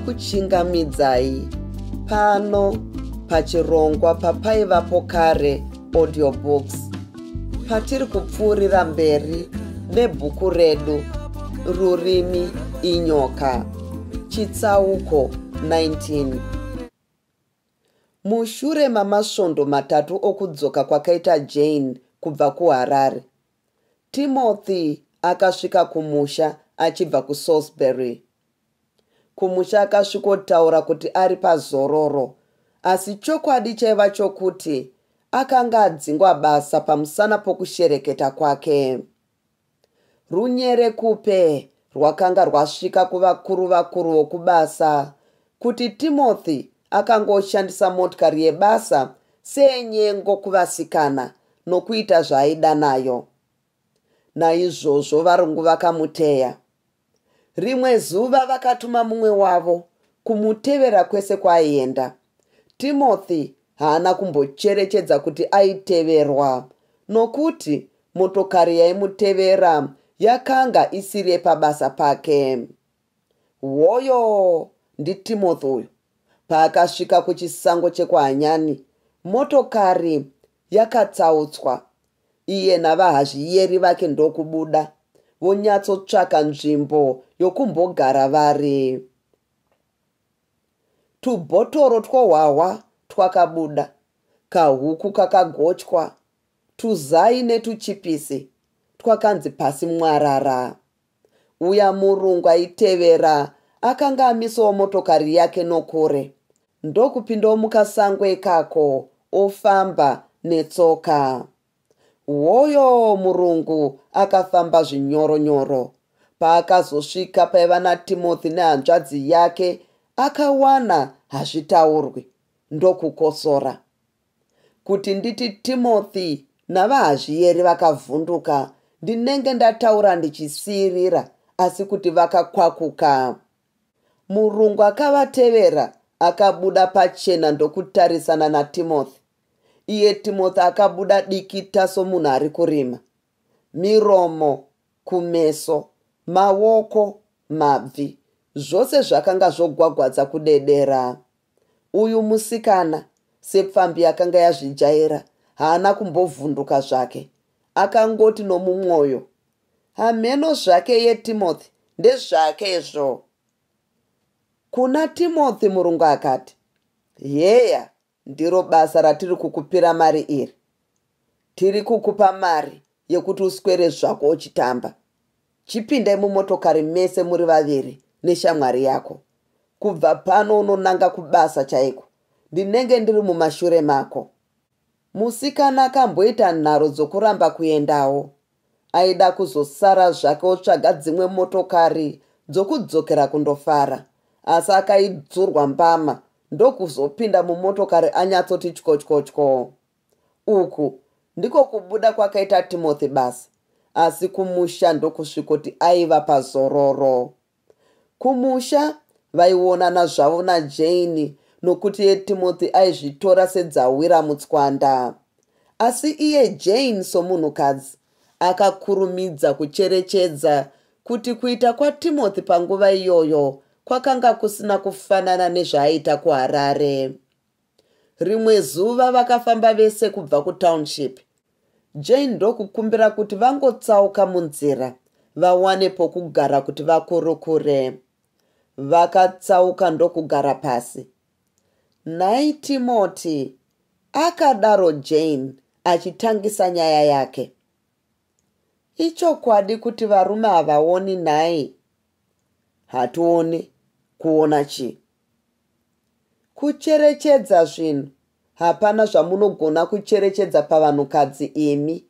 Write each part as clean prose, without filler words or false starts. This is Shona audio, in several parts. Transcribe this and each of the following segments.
Ndinokuchingamidzai pano pachirongwa papaivapo kare audiobooks patiri kupfuurira mberi nebhuku redu Rurimi Inyoka chitsauko 19. Mushure mamasvondo matatu okudzoka kwakaita Jane kubva kuHarare, Timothy akasvika kumusha achibva kuSalisbury. Kumusha akasvikotaura kuti ari pazororo, asi chokwadi chaiva chokuti akanga adzingwa basa pamusana pokushereketa kwake. Runyerekupe rwakanga rwasvika kuvakuru vakuru vokubasa kuti Timothy akanga oshandisa motikari yebasa seyenyengo kuvasikana nokuita zvaaida nayo. Naizvozvo varungu vakamuteya. Rimwe zuva vakatuma mumwe wavo kumutevera kwese kwaaienda. Timothy haana kumbocherechedza kuti aiteverwa nokuti motokari yaimutevera yakanga isiri yepabasa pake. Hoyo ndiTimothy uyu. Paakasvika kuchisango chekwaHanyani, motokari yakatsautswa. Iye navahazviyeri vake ndokubuda vonyatsotsvaka nzvimbo yokumbogara vari. Tubhotoro twohwahwa twakabuda, kahuku kakagochwa, tuzai netuchipisi twakanzi pasi mwarara. Uya murungu aitevera akanga amisawo motokari yake nokure ndokupindawo mukasango ikako ofamba netsoka. Hoyo murungu akafamba zvinyoronyoro. Paakazosvika paiva naTimothy nehanzvadzi yake akawana hazvitaurwi ndokukosora. Kuti nditi Timothy navaHazviyeri vakavhunduka ndinenge ndataura ndichisiirira asi kuti vakakwakuka. Murungu akavatevera akabuda pachena ndokutarisana naTimothy. Iye Timothy akabuda dikita somunhu ari kurima. Miromo, kumeso, maoko, mabvi, zvose zvakanga zvogwagwadza kudedera. Uyu musikana, sepfambi yakanga yazvijaira, haana kumbovhunduka zvake. Akangoti nomumwoyo, hameno zvake iye Timothy, ndezvake izvo. Kuna Timothy murungu akati, heya, ndiro basa ratiri kukupira mari iri. Tiri kukupa mari yekuti uswere zvako uchitamba. Chipindai mumotokari mese muri vaviri neshamwari yako. Kubva pano unonanga kubasa chaiko. Ndinenge ndiri mumashure mako. Musikana akamboita nharo dzokuramba kuendawo. Aida kuzosara zvake otsvaga dzimwe motokari dzokudzokera kundofara. Asi akaidzurwa mbama ndokuzopinda mumotokari anyatsoti tyotyotyo. Uku ndiko kubuda kwakaita Timothy basa, asi kumusha ndokusvikoti aiva pazororo. Kumusha vaionana zvavo naJane nokuti iye Timothy aizvitora sedzawira mutswanda. Asi iye Jane somunhukadzi akakurumidza kucherechedza kuti kuita kwaTimothy panguva iyoyo kwakanga kusina kufanana nezvaaita kuHarare. Rimwe zuva vakafamba vese kubva kutownship. Jane ndokukumbira kuti vangotsauka munzira vawane pokugara kuti vakurukure. Vakatsauka ndokugara pasi. Nhai Timothy, akadaro Jane achitangisa nyaya yake. Ichokwadi kuti varume havaoni nhai? Hationi kuona chii? Kucherechedza zvinhu. Hapana zvamunogona kucherechedza pavanhukadzi imi.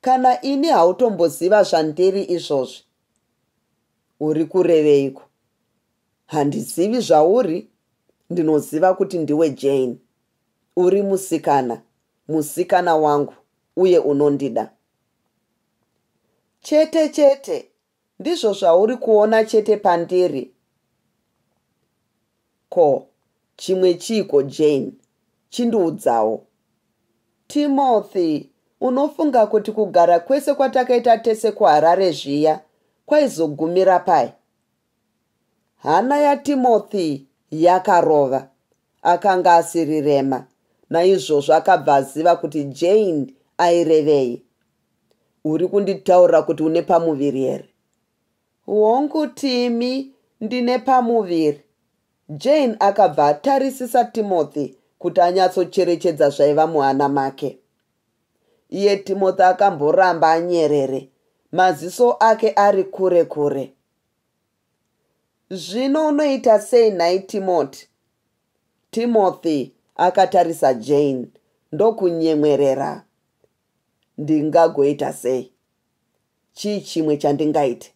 Kana ini hautomboziva zvandiri izvozvi. Uri kureveiko? Handizivi zvauri, ndinoziva kuti ndiwe Jane. Uri musikana, musikana wangu, uye unondida. Chete chete, ndizvo zvauri kuona chete pandiri. Ko, chimwe chiiko Jane? Chindiudzawo. Timothy, unofunga kuti kugara kwese kwatakaita tese kuHarare zviya kwaizogumira pai? Hana yaTimothy Yakarova. Akanga asiri rema. Naizvozvo akabva aziva kuti Jane airevei. Uri kunditaurira kuti une pamuviri here? Hongu Timi, ndine pamuviri. Jane akabva atarisisa Timothy kuti anyatsocherechedza zvaiva muhana make. Iye Timothy akamboramba anyerere, maziso ake ari kure kure. Zvino unoita sei nhai Timoti? Timothy akatarisa Jane ndokunyemwerera. Ndingagoita sei? Chii chimwe chandingaite?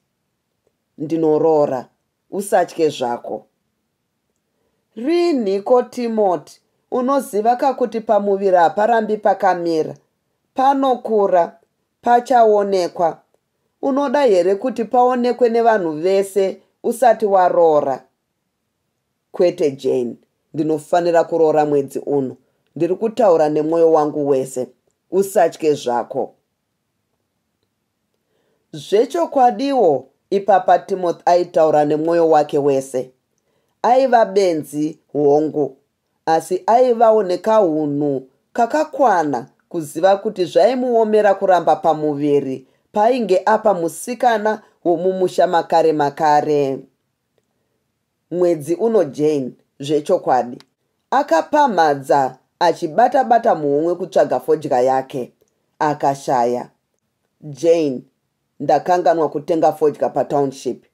Ndinoroora, usatye zvako. Rinhiko Timoti, unoziva ka kuti pamuviri haparambi pakamira. Panokura, pachaonekwa. Unoda here kuti paonekwe nevanhu vese usati waroora? Kwete Jane, ndinofanira kuroora mwedzi uno. Ndiri kutaura nemwoyo wangu wese. Usatye zvako. Zvechokwadiwo, ipapa Timothy aitaura nemwoyo wake wese. Aiva benzi, hongu, asi aivawo nekahunhu kakakwana kuziva kuti zvaimuomera kuramba pamuviri paainge apa musikana womumusha makare makare. Mwedzi uno Jane, zvechokwadi. Akapamhadza achibata-bata muhomwe kutsvaga fodya yake. Akashaya. Jane, ndakanganwa kutenga fodya patownship.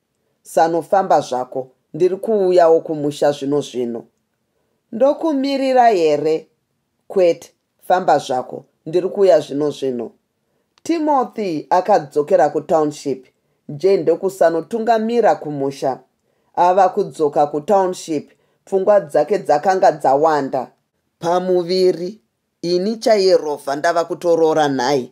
Sanofamba zvako, ndiri kuuyawo kumusha zvino zvino. Ndokumirira here? Kwete, famba zvako, ndiri kuuya zvino zvino. Timothy akadzokera kutownship, Jane ndokusanotungamira kumusha. Ava kudzoka kutownship, pfungwa dzake dzakanga dzawanda. Pamuviri, ini chaiye rovha ndava kutoroora nhai.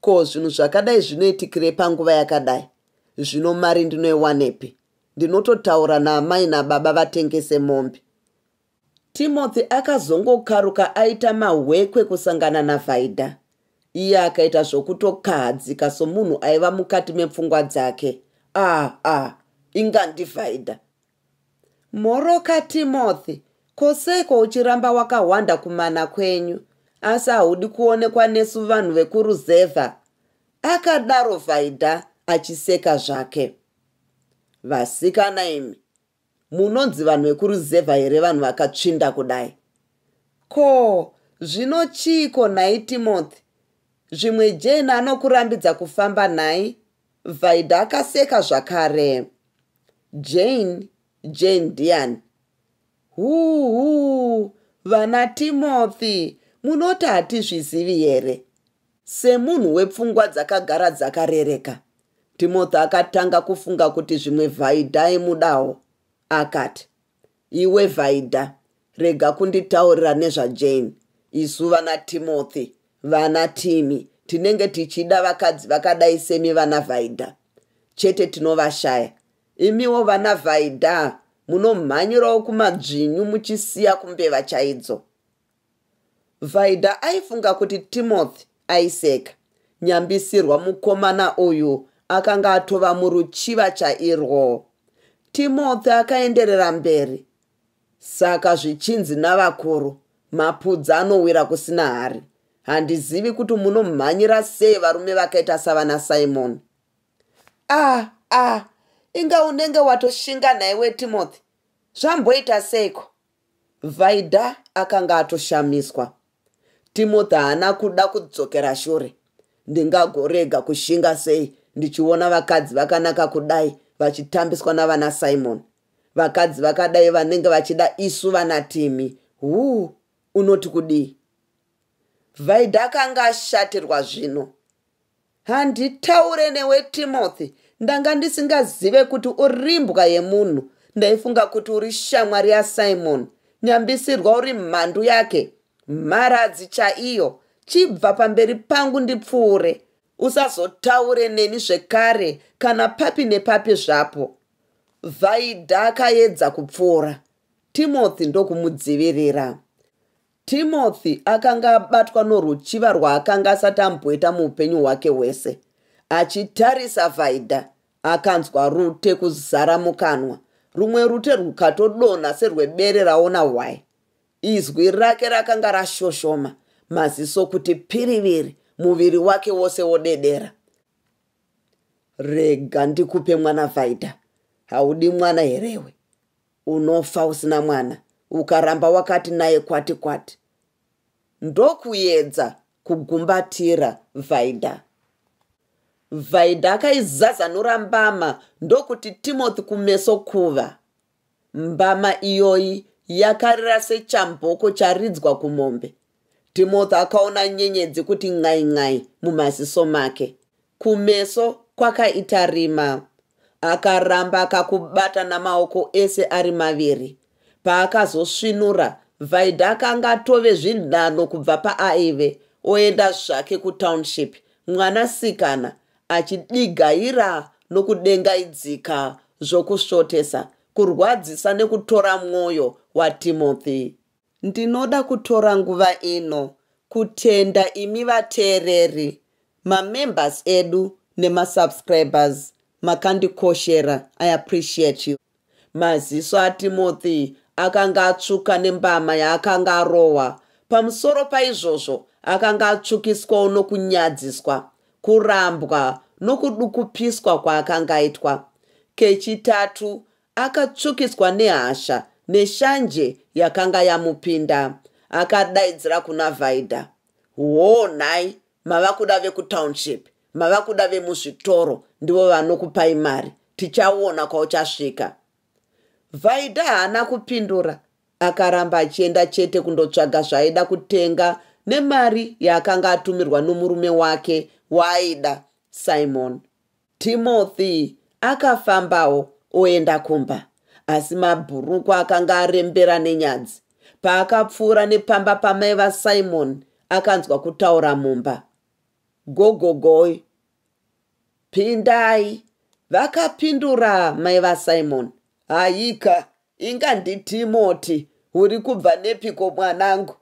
Ko zvinhu zvakadai zvinoitikirei panguva yakadai? Zvino mari ndinoiwanepi? Ndinototaura naamai nababa vatengese mombe. Timothy akazongokaruka aita mahwekwe kusangana naVaida. Iye akaita zvokutokahadzika somunhu aiva mukati mepfungwa dzake. Ah, ah, inga ndiVaida. Mhoroka Timothy, ko seiko uchiramba wakahwanda kumana kwenyu? Asi haudi kuonekwa nesu vanhu vekuruzevha? Akadaro Vaida achiseka zvake. Vasikana imi, Munonzi vanhu vekuruzevha here vanhu vakatsvinda kudai? Ko, zvino chiiko nhai Timothy? Zvimwe Jane anokurambidza kufamba nhai? Vaida akaseka zvakare. Jane? Jane ndiani? Huu huu, vana Timothy, munoti hatizvizivi here? Semunhu wepfungwa dzakagara dzakarereka, Timothy akatanga kufunga kuti zvimwe Vaida aimudawo. Akati, Iwe Vaida, rega kunditaurira nezvaJane. Isu vana Timothy, vana Timmy, tinenge tichida vakadzi vakadai semi vana Vaida. Chete tinovashaya. Imiwo vana Vaida munomhanyirawo kumadzvinyu muchisiya kumbeva chaidzo. Vaida aifunga kuti Timothy aiseka. Nyambisirwa mukomana uyu akanga atova muruchiva chairwo. Timothy akaenderera mberi. Saka zvichinzi navakuru, mapudzi anowira kusina hari. Handizivi kuti munomhanyira sei varume vakaita savana Simon. Ah, ah, inga unenge watoshinga nhaiwe Timothy. Zvamboita seiko? Vaida akanga atoshamiswa. Timothy haana kuda kudzokera shure. Ndingagorega kushinga sei ndichiona vakadzi vakanaka kudai vachitambiswa navana Simon? Vakadzi vakadai vanenge vachida isu vana Timi. Huu, unoti kudii? Vaida akanga ashatirwa zvino. Handitaure newe Timothy, ndanga ndisingazive kuti urimbwa yemunhu. Ndaifunga kuti uri shamwari yaSimon. Nyambisirwa uri mhandu yake. Mharadzi chaiyo. Chibva pamberi pangu ndipfuure. Usazotaure neni zvekare kana papi nepapi zvapo. Vaida akaedza kupfuura. Timothy ndokumudzivirira. Timothy akanga abatwa noruchiva rwaakanga asati amboita muupenyu hwake hwese. Achitarisa Vaida, akanzwa rute kuzara mukanwa. Rumwe rute rwukatodonha serwebere raona hwai. Izwi rake rakanga rashoshoma, maziso kuti piriviri, muviri wake wose wodedera. Rega ndikupe mwana Vaida. Haudi mwana herewe? Unofa usina mwana ukaramba wakati naye kwati kwati. Ndokuedza kugumbatira Vaida. Vaida akaizazanura mbama ndokuti Timothy kumeso kuva. Mbama iyoyi yakarira sechamboko charidzwa kumombe. Timothy akaona nyenyedzi kuti n'ai n'ai mumaziso make. Kumeso kwakaita rima. Akaramba akakubata namaoko ese ari maviri. Paakazosvinura, Vaida akanga atove zvinhano kubva paaive oenda zvake kutownship mwanasikana achidigaira nokudengaidzika zvokusvotesa, kurwadzisa nekutora mwoyo waTimothy. Ndinoda kutora nguva ino kutenda imi vateereri, mamembers edu nemasubscribers makandikoshera. I appreciate you. Maziso aTimothy akanga atsvuka nembama yaakanga arohwa. Pamusoro paizvozvo, akanga atsvukiswawo nokunyadziswa, kurambwa nokudukupiswa kwaakanga aitwa. Kechitatu, akatsvukiswa nehasha neshanje yakanga yamupinda. Akadaidzira kuna Vaida. Hoo nhai, mava kuda vekutownship, mava kuda vemuzvitoro ndivo vanokupai mari. Tichaona kwauchasvika. Vaida haana kupindura, akaramba achienda chete kundotsvaga zvaaida kutenga nemari yaakanga atumirwa nomurume wake waaida, Simon. Timothy akafambawo oenda kumba, asi mabhurukwa akanga arembera nenyadzi. Paakapfuura nepamba pamai vaSimon, akanzwa kutaura mumba. Gogogoi. Pindai, vakapindura mai vaSimon. Haika, inga ndiTimoti, uri kubva nepiko mwanangu?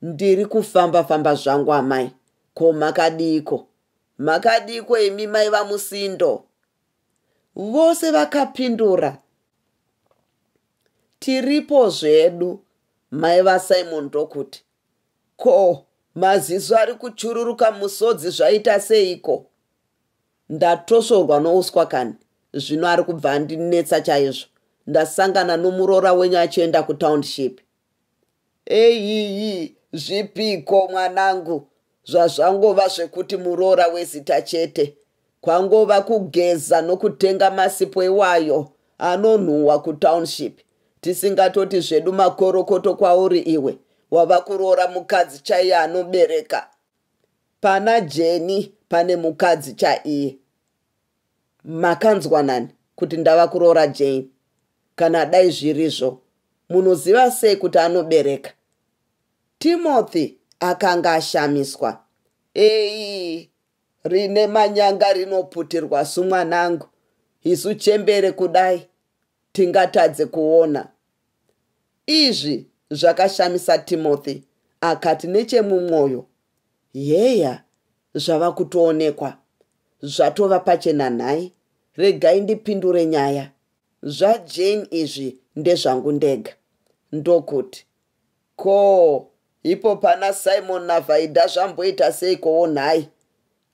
Ndiri kufamba famba zvangu amai. Ko makadiiko? Makadiiko imi mai vaMusindo? Vose vakapindura. Tiripo zvedu, mai vaSimon ndokuti. Ko, maziso ari kuchururuka musodzi zvaita seiko? Ndatosvorwa nouswa kani, zvino ari kubva andinetsa chaizvo. Ndasangana nomuroora wenyu achienda kutownship. Eyiyi, zvipiko mwanangu, zvazvangova zvekuti muroora wezita chete. Kwangova kugeza nokutenga masipo iwayo anonhuhwa kutownship. Tisingatoti zvedu makorokoto kwauri iwe, wava kuroora mukadzi chaiye anobereka. Pana Jenny pane mukadzi chaiye. Makanzwa nani kuti ndava kuroora Jane? Kana dai zvirizvo, munoziva sei kuti anobereka? Timothy akanga ashamiswa. Eyi, rine manyanga rinoputirwa su mwanangu. Isu chembere kudai, tingatadze kuona. Izvi zvakashamisa Timothy akati nechemumwoyo, Heya, zvava kutoonekwa. Zvatova pachena nhai. Regai ndipindure nyaya. ZvaJane izvi ndezvangu ndega. Ndokuti, Ko, ipo pana Simon naVaida zvamboita seikowo nhai?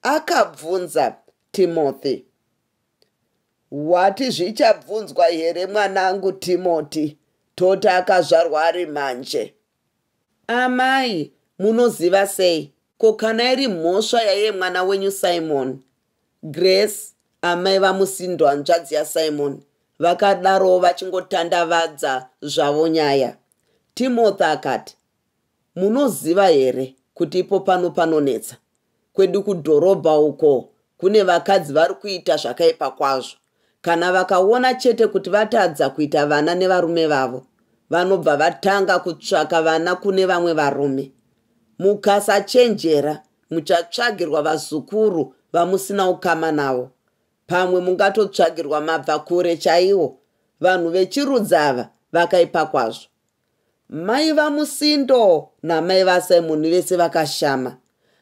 Akabvunza Timothy. Wati zvichabvunzwa here mwanangu Timoti? Toti akazvarwa ari manje. Amai, munoziva sei? Ko kana iri mhosva yaiye mwana wenyu Simon? Grace, amai vaMusindo hanzvadzi yaSimon, vakadarowo vachingotandavadza zvavo nyaya. Timothy akati, Munoziva here kuti ipo pano panonetsa? Kwedu kudhorobha uko kune vakadzi vari kuita zvakaipa kwazvo. Kana vakaona chete kuti vatadza kuita vana nevarume vavo, vanobva vatanga kutsvaka vana kune vamwe varume. Mukasachenjera muchatsvagirwa vazukuru vamusina ukama navo. Pamwe mungatotsvagirwa mabvakure chaiwo. Vanhu vechirudzi ava vakaipa kwazvo. Mai vaMusindo namai vaSimon vese vakashama.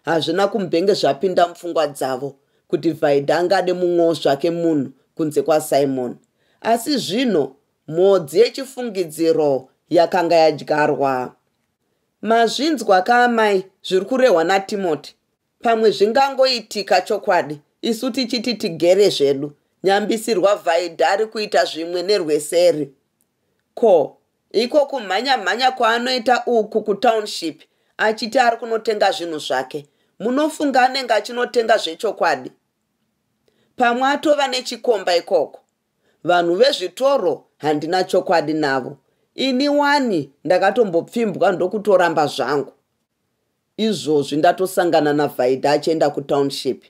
Hazvina kumbenge zvapinda mupfungwa dzavo kuti Vaida angade mumwewo zvake munhu kunze kwaSimon. Asi zvino mhodzi yechifungidziro yakanga yadyarwa. Mazvinzwa ka amai zviri kurehwa naTimoti? Pamwe zvingangoitika chokwadi isu tichiti tigere zvedu. Nyambisirwa Vhaidha ari kuita zvimwe nerweseri. Ko, iko kumhanya-mhanya kwaanoita uku kutownship achiti ari kunotenga zvinhu zvake, munofunga anenge achinotenga zvechokwadi? Pamwe atova nechikomba ikoko. Vanhu vezvitoro handina chokwadi navo. Ini wani ndakatombopfimbwa ndokutoramba zvangu. Izvozvi ndatosangana naVhaidha achienda kutownship.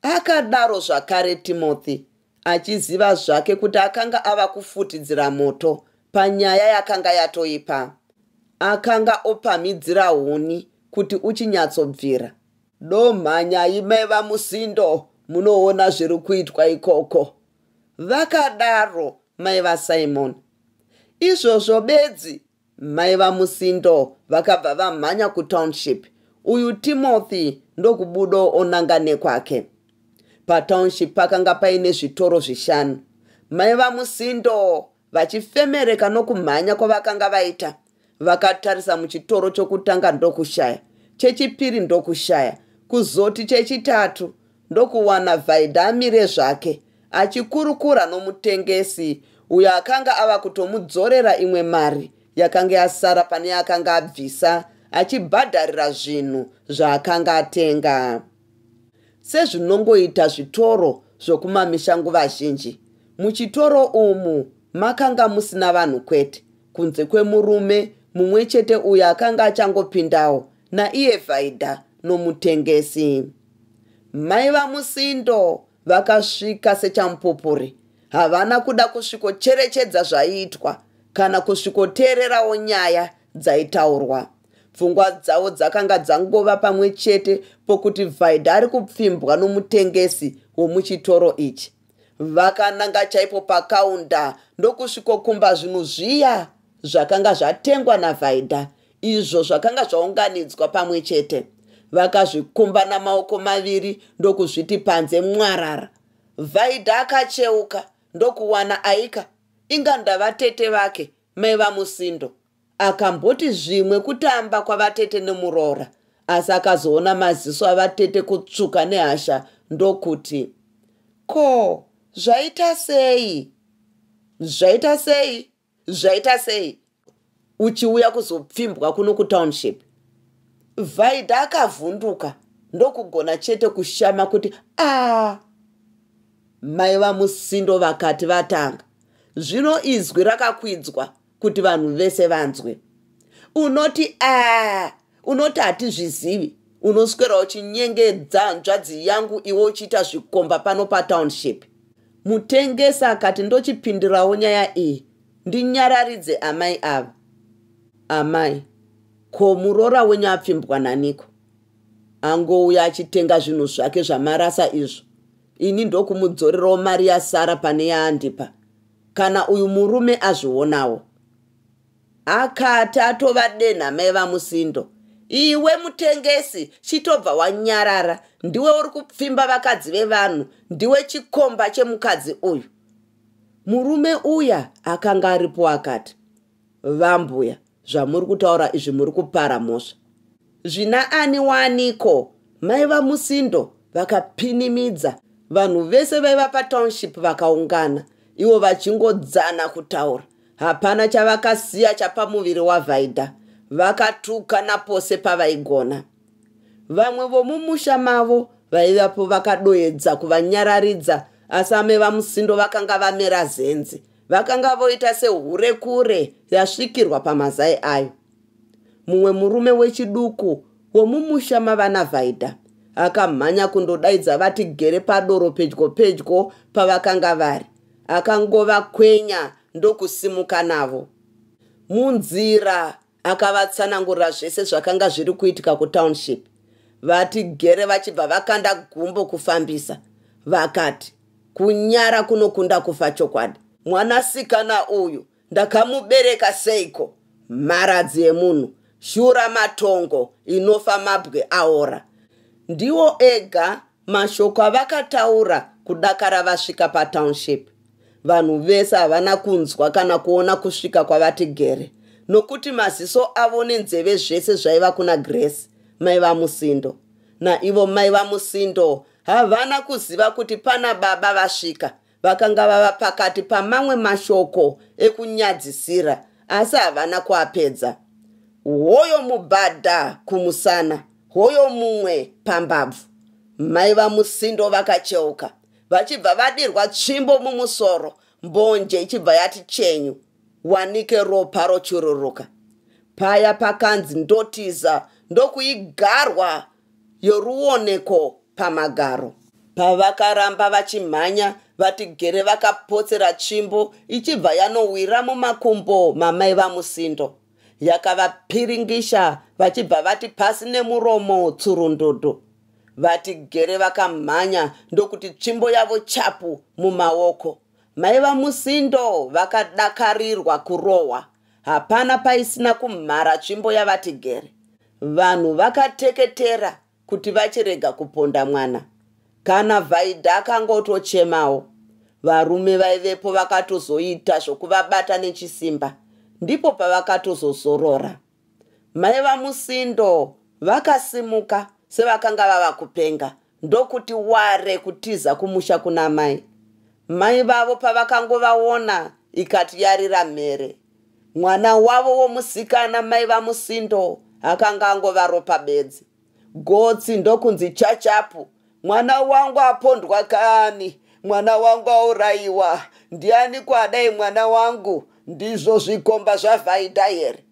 Akadaro zvakare Timothy achiziva zvake kuti akanga ava kufutidzira moto panyaya yakanga yatoipa. Akanga opamhidzira huni kuti uchinyatsobvira. Domhanyai mai vaMusindo munoona zviri kuitwa ikoko. Vakadaro mai vaSimon. Izvozvo bedzi Mai vaMusindo vakabva vamhanya kutownship, uyu Timothy ndokubudo onanga nekwake. Patownship pakanga paine zvitoro zvishanu. Mai vaMusindo vachifemereka nokumhanya kwavakanga vaita, vakatarisa muchitoro chokutanga ndokushaya, chechipiri ndokushaya, kuzoti chechitatu ndokuwana Vhaidha amire zvake achikurukura nomutengesi uyo akanga ava kutomudzorera imwe mari yakanga yasara pane yaakanga abvisa achibhadharira zvinhu zvaakanga atenga. Sezvinongoita zvitoro zvokumamisha nguva zhinji, muchitoro umu makanga musina vanhu kwete, kunze kwemurume mumwe chete uyo akanga achangopindawo naiye Vhaidha nomutengesi. Mai vaMusindo vakasvika sechamupupuri. Havana kuda kusvikocherechedza zvaiitwa kana kusvikoteererawo nyaya dzaitaurwa. Pfungwa dzavo dzakanga dzangova pamwe chete pokuti Vhaidha ari kupfimbwa nomutengesi womuchitoro ichi. Vakananga chaipo pakaunda ndokusvikokumba zvinhu zviya zvakanga zvatengwa naVhaidha izvo zvakanga zvaunganidzwa pamwe chete. Vakazvikumba namaoko maviri ndokuzviti panze mwarara. Vhaidha akacheuka ndokuwana aika inga ndavatete vake mai vaMusindo. Akamboti zvimwe kutamba kwavatete nemuroora asi akazoona maziso avatete kutsvuka nehasha ndokuti, Ko zvaita sei? Zvaita sei? Zvaita sei uchiuya kuzopfimbwa kuno kutownship? Vhaidha akavhunduka ndokugona chete kushama kuti a mai vaMusindo vakati vatanga. Zvino izwi rakakwidzwa kuti vanhu vese vanzwe. Unoti a unoti hatizvizivi unoswera uchinyengedza hanzvadzi yangu iwe uchiita zvikomba pano patownship. Mutengesi akati ndochipindirawo nyaya iyi ndinyararidze amai ava. Amai, ko muroora wenyu apfimbwa naniko? Angouya achitenga zvinhu zvake zvamarasa izvo, ini ndokumudzorerawo mari yasara pane yaandipa. Kana uyu murume azvionawo. Akati atova denha mai vaMusindo. Iwe mutengesi chitobva wanyarara ndiwe uri kupfimba vakadzi vevanhu ndiwe chikomba chemukadzi uyu. Murume uya akanga aripo akati vambuya zvamuri kutaura izvi muri kupara mhosva. Zvina ani waaniko? Mai vaMusindo vakapinimidza. Vanhu vese vaiva patownship vakaungana ivo vachingodzana kutaura. Hapana chavakasiya chapamuviri waVhaidha. Vakatuka napose pavaigona. Vamwe vomumusha mavo vaivapo vakadoedza kuvanyararidza asi amai vaMusindo vakanga vamera zenze. Vakanga voita sehure kure yasvikirwa pamazai ayo. Mumwe murume wechiduku womumusha mavana Vhaidha akamhanya kundodaidza vatigere padoro pedyo pedyo pavakanga vari. Akangovakwenya ndokusimuka navo. Munzira akavatsanangurira zvese zvakanga zviri kuitika kutownship. Vatigere vachibva vakanda gumbo kufambisa. Vakati, kunyara kunokunda kufa chokwadi. Mwanasikana uyu ndakamubereka seiko? Mharadzi yemunhu, shura matongo inofa mabwe aora. Ndiwo ega mashoko avakataura kudakara vasvika patownship. Vanhu vese havana kunzwa kana kuona kusvika kwaVaTigere nokuti maziso avo nenzeve zvese zvaiva kuna Grace mai vaMusindo. Naivo mai vaMusindo havana kuziva kuti pana baba vasvika vakanga vava pakati pamamwe mashoko ekunyadzisira asi havana kuapedza. Hoyo mubhadha kumusana, hoyo mumwe pambabvu. Mai vaMusindo vakacheuka vachibva vadirwa tsvimbo mumusoro, mbonje ichibva yati chenyu, wanike ropa rochururuka. Paya pakanzi ndotiza ndokuigarwa yoruoneko pamagaro. Pavakaramba vachimhanya vatigere vakapotsera tsvimbo ichibva yanowira mumakumbo mamai vaMusindo. Yakavapiringisha vachibva vati pasi nemuromo tsurundudu. Vatigere vakamhanya ndokuti tsvimbo yavo chapu mumaoko. Mai vaMusindo vakadakarirwa kurohwa. Hapana paisina kumhara tsvimbo yaVatigere. Vanhu vakateketera kuti vachirega kuponda mwana. Kana Vhaidha akangotochemawo. Varume vaivepo vakatozoita zvokuvabata nechisimba. Ndipo pavakatozozorora. Mai vaMusindo vakasimuka sevakanga vava kupenga ndokuti ware kutiza kumusha kuna mai. Mai vavo pavakangovaona ikati yarira mhere. Mwana wavo womusikana mai vaMusindo akanga angova ropa bedzi. Gotsi ndokunzi chachapu. Mwana wangu apondwa kani, mwana wangu aurayiwa, ndiani kwadai mwana wangu, ndizvo zvikomba zvaVhaidha here?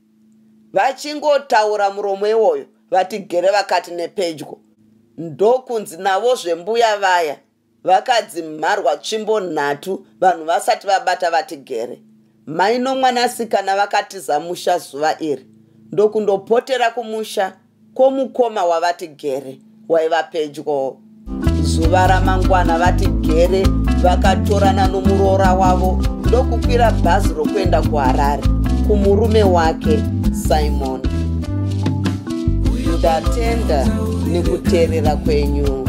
Vachingotaura muromo iwoyo vatigere vakati nepedyo ndokunzi navozve mbuya vaya vakadzimharwa tsvimbo nhatu vanhu vasati vabata vatigere. Mai nomwanasikana vakatiza musha zuva iri ndokundopotera kumusha kwomukoma waVatigere waiva pedyo. Zuva ramangwana VaTigere vakatorana nomuroora wavo ndokukwira bhazi rokuenda kuHarare kumurume wake Simon. Ndatenda nekuteerera kwenyu.